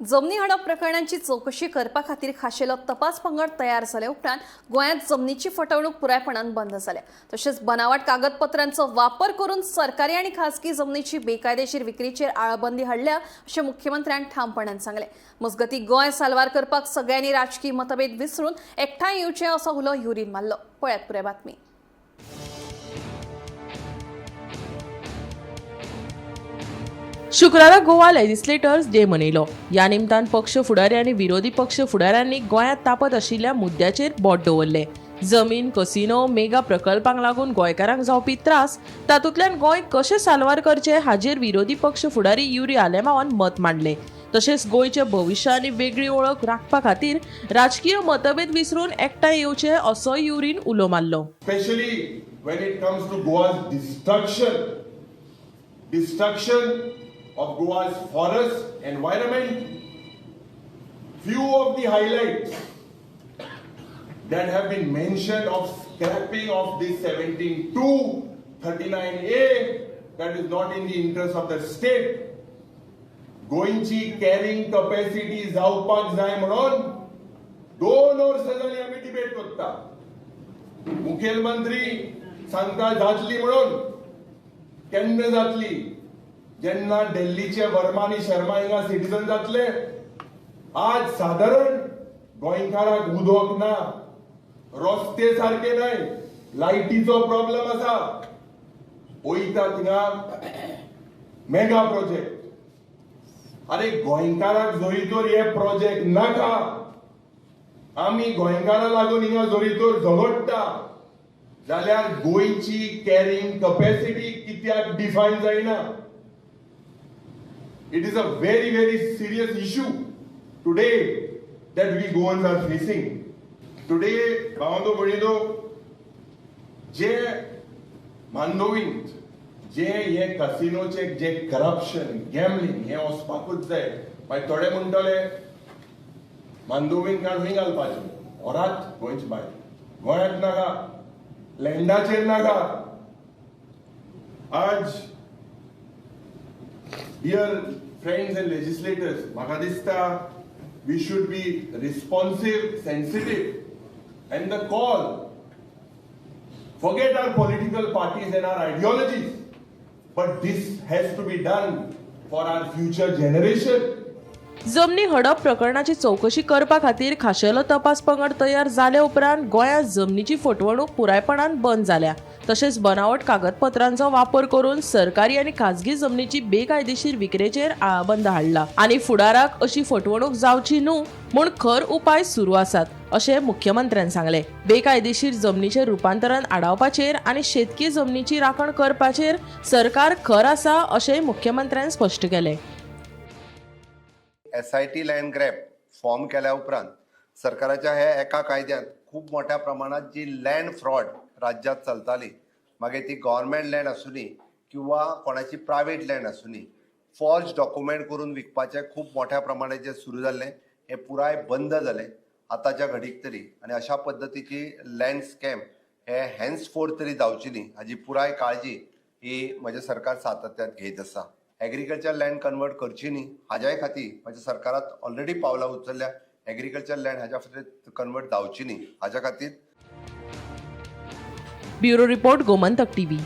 जमनी हडप प्रकरणांची चवकशी करपा खातीर खाशेलो तपास पंगड तयार जाले उपरांत गोंयांत जमनीची फटवणूक पुरायपणान बंद जाल्या. तशेंच बनावट कागदपत्रांचो वापर करून सरकारी आनी खासगी जमनीची बेकायदेशीर विक्रीचेर आळाबंदी हाडल्या अशें मुख्यमंत्र्यान ठामपणान सांगलें. मजगतीं, गोंय साल्वार करपाक सगळ्यांनी राजकी मतभेद विसरून एकठांय येवचे असो उलो युरीन मारलो. पळयात पुराय बातमी. शुक्रारा गोवा लेजिस्लेटर्स डे मनयलो. ह्या निमतान पक्ष फुडारी आनी विरोधी पक्ष फुडाऱ्यांनी गोंयांत तापत आशिल्ल्या मुद्द्याचेर बोट दवरलें. जमीन, कसिनो, मेगा प्रकल्पांक लागून गोंयकारांक जावपी त्रास, तातूंतल्यान गोंय कशें साल्वार करचें हाजेर विरोधी पक्ष फुडारी युरी आलेमांवान मत मांडलें. तशेंच गोंयचें भविश्य आनी वेगळी वळख राखपा खातीर राजकीय मतभेद विसरून एकठांय येवचे असोय युरीन उलो मारलो. Especially when it comes to Goa's destruction, destruction of Goa's forest, environment. Few of the highlights that have been mentioned of scrapping of this 17.2, 39A, that is not in the interest of the state. गोंयची carrying capacity जावपाक जाय म्हणून 2 वर्सां जाली आमी debate करता. मुखेलमंत्री सांगता जातली म्हणून. केन्ना जातली? जेन्ना दिल्लीचे वर्मा आनी शर्मा हिंगा सिटीजन जातले. आज सादारण गोंयकाराक उदक ना, रस्ते सारके न्हय, लायटीचो प्रॉब्लेम आसा. वयता थिंगा मेगा प्रोजेक्ट. अरे, गोंयकाराक जरी तर हे प्रोजेक्ट नाका, आमी गोंयकारा लागून हिंगा जरी तर झगडटा जाल्यार गोंयची कॅरिंग कपॅसिटी कित्याक डिफायन जायना? It is a very, very serious issue today that we Goans are facing today. भावांनो, भयणीनो, जे मांडोवींत जे हे कसिनोचे जे करप्शन, गॅमलिंग हे वचपाकूच जाय. मागीर थोडे म्हणटले, मांडोवीन काण खंय घालपाचें? व्हरात गोंयचे भायर, गोंयांत नाका, लँडाचेर नाका. आज, डियर फ्रेंड्स एंड लेजिस्लेटर्स, म्हाका दिसता we should be responsive, sensitive and the call, forget our political parties and our ideologies, but this has to be done for our future generation. जमनी हडप प्रकरणाची चवकशी करपा खातीर खाशेलो तपास पंगड तयार जाले उपरांत गोंयांत जमनीची फटवणूक पुरायपणान बंद जाल्या. तशेंच बनावट कागदपत्रांचो वापर करून सरकारी आनी खाजगी जमनीची बेकायदेशीर विक्रेचेर आळाबंद हाडला आनी फुडाराक अशी फटवणूक जावची न्हू म्हूण खर उपाय सुरू आसात अशें मुख्यमंत्र्यान सांगलें. बेकायदेशीर जमनीचें रुपांतरण आडावपाचेर आनी शेतकी जमनीची राखण करपाचेर सरकार खर आसा अशेंय मुख्यमंत्र्यान स्पश्ट केलें. एसआयटी लँड ग्रॅब फॉर्म केल्या उपरांत सरकाराच्या ह्या एका कायद्यांत खूब मोठ्या प्रमाणात जी लँड फ्रॉड राज्यात चलताली, मागीर ती गव्हर्मेंट लँड आसुनी किंवा कोणाची प्रायवेट लँड आसुनी, फॉर्ज डॉक्युमेंट करून विकपाचें खूब मोठ्या प्रमाणात जे सुरू जाल्लें, हें पुराय बंद जालें आतांच्या घडीक तरी. आनी अशा पद्दतीची लँड स्कॅम हे हेन्स फोर्थ तरी जावची न्ही हाजी पुराय काळजी ही म्हजें सरकार सातत्यात घेयत आसा. एग्रीकल्चर लँड कन्वर्ट करची न्ही हाज्याय खातीर म्हज्या सरकारात ऑलरेडी पावलां उचलल्या. एग्रीकल्चर लँड हाज्या खातीर कन्वर्ट जावची न्ही हाज्या खातीर. Bureau report, Gomantak TV.